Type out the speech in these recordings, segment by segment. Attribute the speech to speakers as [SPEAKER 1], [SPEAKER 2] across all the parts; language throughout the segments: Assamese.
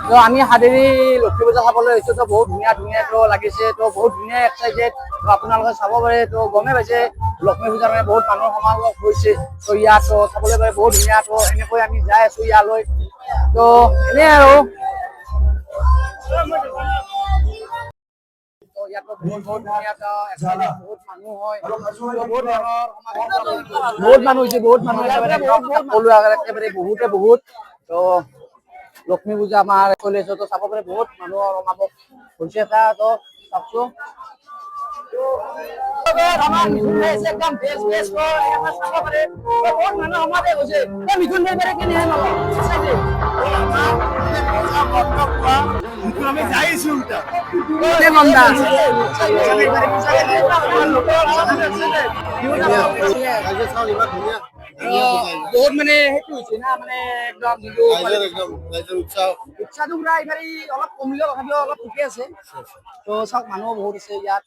[SPEAKER 1] তো আমি সাদেৰী লক্ষী পূজা চাবলৈ আহিছো। তো বহুত ধুনীয়া ধুনীয়া তো লাগিছে। তো বহুত ধুনীয়া এক্সাইটেড। তো আপোনালোকে চাব পাৰে। তো গমেই পাইছে, লক্ষ্মী পূজাৰ কাৰণে বহুত মানুহৰ সমাগম হৈছে। তো ইয়াত তো চাবলৈ পাৰে, বহুত ধুনীয়া। তো এনেকৈ আমি যাই আছো ইয়ালৈ। তো এনেই আৰু তো ইয়াতো বহুত বহুত ধুনীয়া, তো excited, বহুত মানুহ হয়। তো বহুত মানুহৰ সমাগম, বহুত মানুহ হৈছে, বহুত মানুহ একেবাৰে ক'লো একেবাৰে বহুতে বহুত। তো লক্ষ্মী পূজা আমাৰ চলি আছে। তো চাব পাৰে, বহুত মানুহৰ সমাগম হৈছে এটা। তো চাওকচোন, আমাৰ মিথুন ভাই আছে, একদম বেষ্ট বেষ্ট। চাব পাৰে, বহুত মানুহ সমাৱেশ হৈছে। এই মিথুন ভাই পাৰে কেনেহে নলওঁ।
[SPEAKER 2] আমি যাইছো।
[SPEAKER 1] মন্দা। বহুত মানে সেইটো হৈছে না, মানে একদম যোনটো
[SPEAKER 2] একদম ৰাইজৰ উৎসাহ।
[SPEAKER 1] উৎসাহটো পুৰা এইবাৰ অলপ কমিলেও তথাপিও অলপ ঠিকে আছে। তো চাওক, মানুহ বহুত আছে ইয়াত।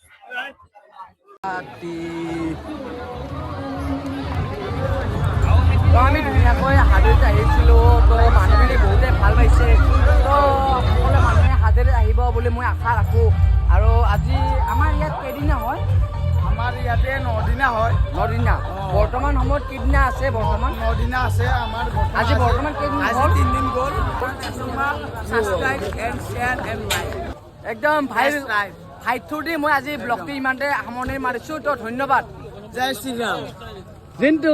[SPEAKER 1] তো আমি ধুনীয়াকৈ হাজৰিত আহিছিলোঁ। তো মানুহখিনি বহুতে ভাল পাইছে। তো সকলো মানুহে হাজৰিত আহিব বুলি মই আশা ৰাখোঁ। আৰু আজি আমাৰ ইয়াত কেইদিনা হয়?
[SPEAKER 2] আমাৰ ইয়াতে 9 দিনা হয়।
[SPEAKER 1] 9 দিনা। বৰ্তমান সময়ত কেইদিনা আছে বৰ্তমান?
[SPEAKER 2] 9 দিনা আছে আমাৰ।
[SPEAKER 1] আজি বৰ্তমান কেইদিন
[SPEAKER 2] আজি
[SPEAKER 1] হ'ল?
[SPEAKER 2] 3 দিন গ'ল।
[SPEAKER 3] Subscribe and share and like.
[SPEAKER 1] একদম ভাই, ভাই থ্ৰু দি মই আজি ব্লগটো ইমানতে সামৰণি মাৰিছোঁ। তো ধন্যবাদ।
[SPEAKER 2] জয় শ্ৰীৰাম।
[SPEAKER 1] জিন্তু।